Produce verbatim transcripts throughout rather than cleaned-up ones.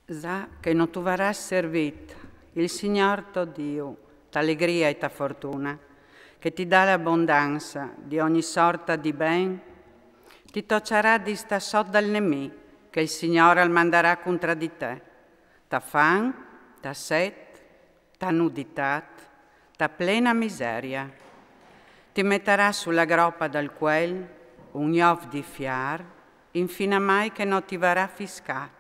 Za che no tu varàs servit il Signor to Diu ta legria e ta fortuna, che ti dà l'abondanza di ogni sorta di ben, ti tociarà di sta sot dal nemì che il Signor al mandarà contra di te, ta fan, ta set, ta nudità, ta plena miseria. Ti metarà su la gropa dal cuel un gnov di fiar, infina mai che no ti varà fiscat.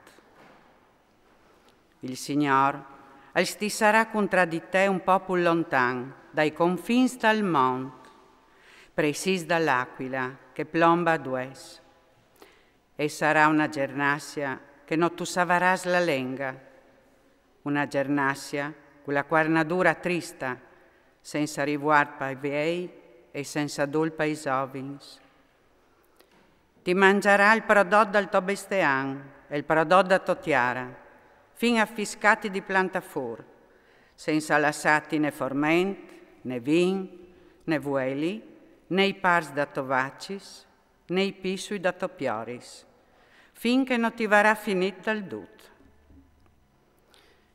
Il Signor al stissarà contra di te un popul lontan dai confins dal mont, precis da l'aquila che plomba a dues. E sarà una gernassia che no tu savaràs la lenga, una gernassia cu la quarnadura trista, sensa rivuart pai viei e sensa dul pai zovins. Ti mangiarà il prodot dal to bestean e il prodot da to tiara, fin a fiscati di planta fur, sensa lassati ne forment, ne vin, ne vueli, ne i pars da to vacis, ne i pissui da to pioris, fin che no ti varà finit dal dut.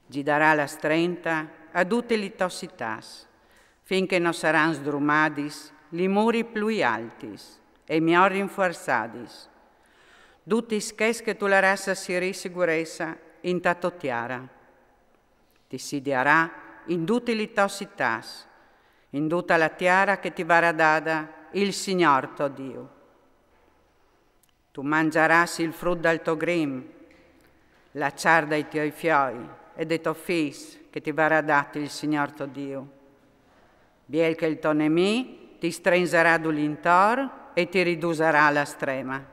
Gi darà la strenta a duti li to sitàs, fin che no saran sdrumadis li muri plui altis e mior rinfuarsadis. Dutis ches che tu laràs a sirì siguresa in ta to tiara. Ti sidiarà in duti li to sitàs, in duta la tiara che ti varà dada il Signor to Diu. Tu mangiaràs il frut dal to grim, la ciar dai tioi fioi e de to fis che ti varà dat il Signor to Diu. Biel che il to nemì ti strenzarà dulintor e ti ridusarà a la strema.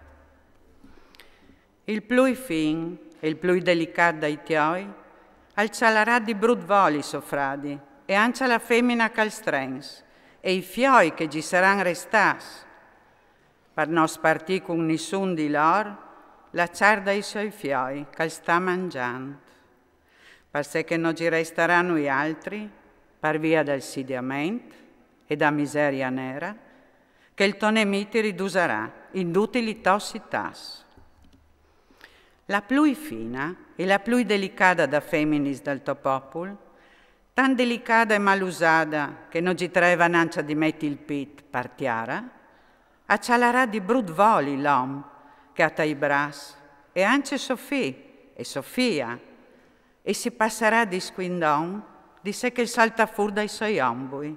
Il plui fin e il plui delicat dai tioi al cialarà di brut voli so fradi e anca la femina che al strenz e i fioi che gi saran restàs. Par no spartì cun nissun di lor la ciar dai soi fioi che al sta mangiant. Parcè che no gi restarà nui altri, par via dal sidiament e da miseria nera, che il to nemì ti ridusarà in duti li to sitàs. La plui fina e la plui delicada da feminis dal to popul, tan delicada e malusada che no gi treva nanca di meti il pit par tiara, a cialarà di brut voli l'om che a ta i bras, e anca so fi e so fia, e si passarà di squindon di se che salta fur dai soi ombui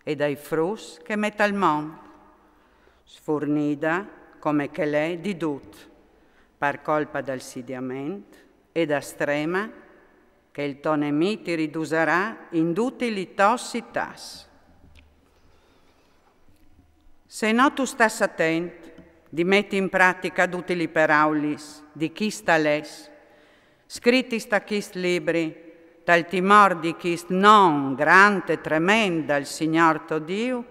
e dai fruts che met al mont, sfurnida come che l'è di dut, par colpa dal sidiament e da strema che il to nemì ti ridusarà in duti li to sitàs. Se no tu stas atent di meti in pratica duti li peraulis di chista les, scritis ta chist libri, tal timor di chist non grant e trement dal Signor to Diu,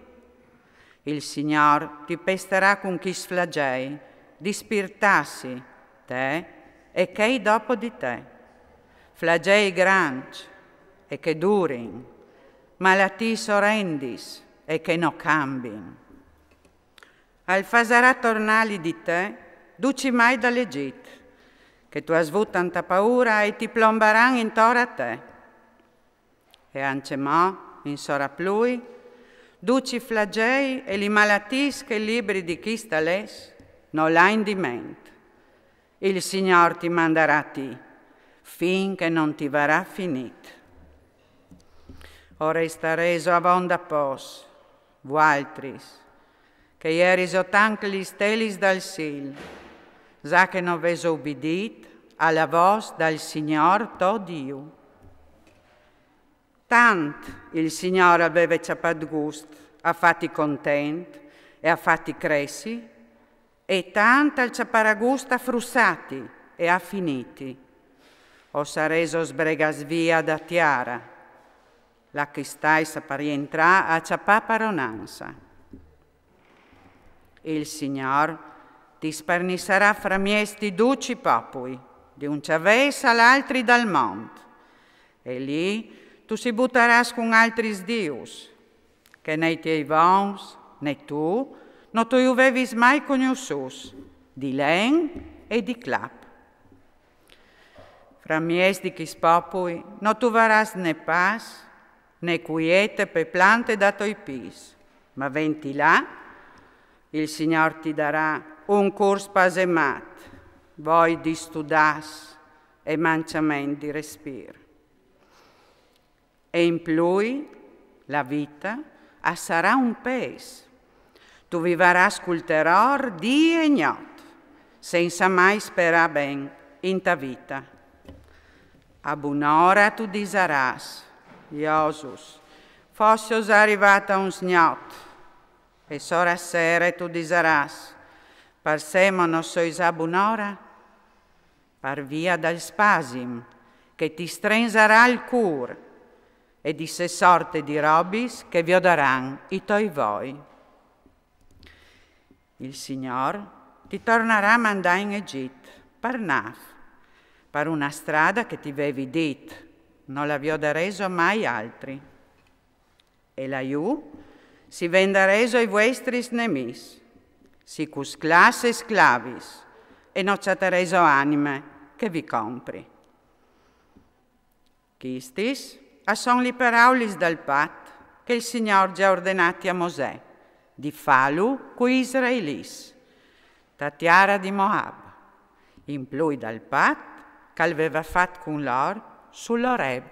il Signor ti pestarà cun chist flagei di spirtassi te e chei dopo di te, flagei granc e che durin, malatiis orendis e che no cambin. Al fasarà tornà li di te ducimai dal Egit, che tu âs vût tanta paura e ti plombaran intor a te. E ancjemò, in soraplui, ducj i flagei e li malatiis che il libri di chista les no lain di ment. Il Signor ti mandarà a ti, fin che non ti varà finit. O restarêso avonda pôs, vualtris, che i eriso tanc li stelis dal cîl, za che no vêso ubidît a la vôs dal Signor to Diu. Tant il Signor al veve cjapât gust a fâti content e a fâti cressi, e tant al cjaparà gust a frussâti e a finîti. O sarêso sbregâts via da tiara, là che i stais par jentrâ a cjapâ paronanza. Il Signor ti sparnissarà framieç di ducj i popui, di un cjavès al altri dal mont. E li tu si butarâs cun altris dius, che né i tiei vons, né tu, no tu ju vevis mai cognossûts, di len e di clap. Tra mies di chis popui no tuvaràs ne pas, ne cuiete pe plante da toi pîts, ma ventì là, il Signor ti darà un cûr spasemât, voi di studâs e mancjament di respîr. E in plui, la vita a sarà un pês. Tu vivarâs cul terôr dì e gnot, sensa mai sperâ ben inta vita. A bunora tu disarâs: Josus, fossio za rivât a un sgnot. E sora sere tu disarâs: Parsè mo no soi za bunora? Par via dal spasim che ti strenzarà il cûr e di se sorte di robis che viodaran i toi voi. Il Signor ti tornarà a mandâ in Egit, par nâf, par una strada che ti vevi dit: no la viodareso mai altri. E lajù si vendareso i vuestris nemîs, si cusclâs e sclavis, e no cjatareso anime che vi compri. Chistis a son li peraulis dal pat che il Signor i à ordenâti a Mosè di fâlu cui israelits, ta tiara di Moab, in plui dal pat che al veva fat cun lôr sul Oreb.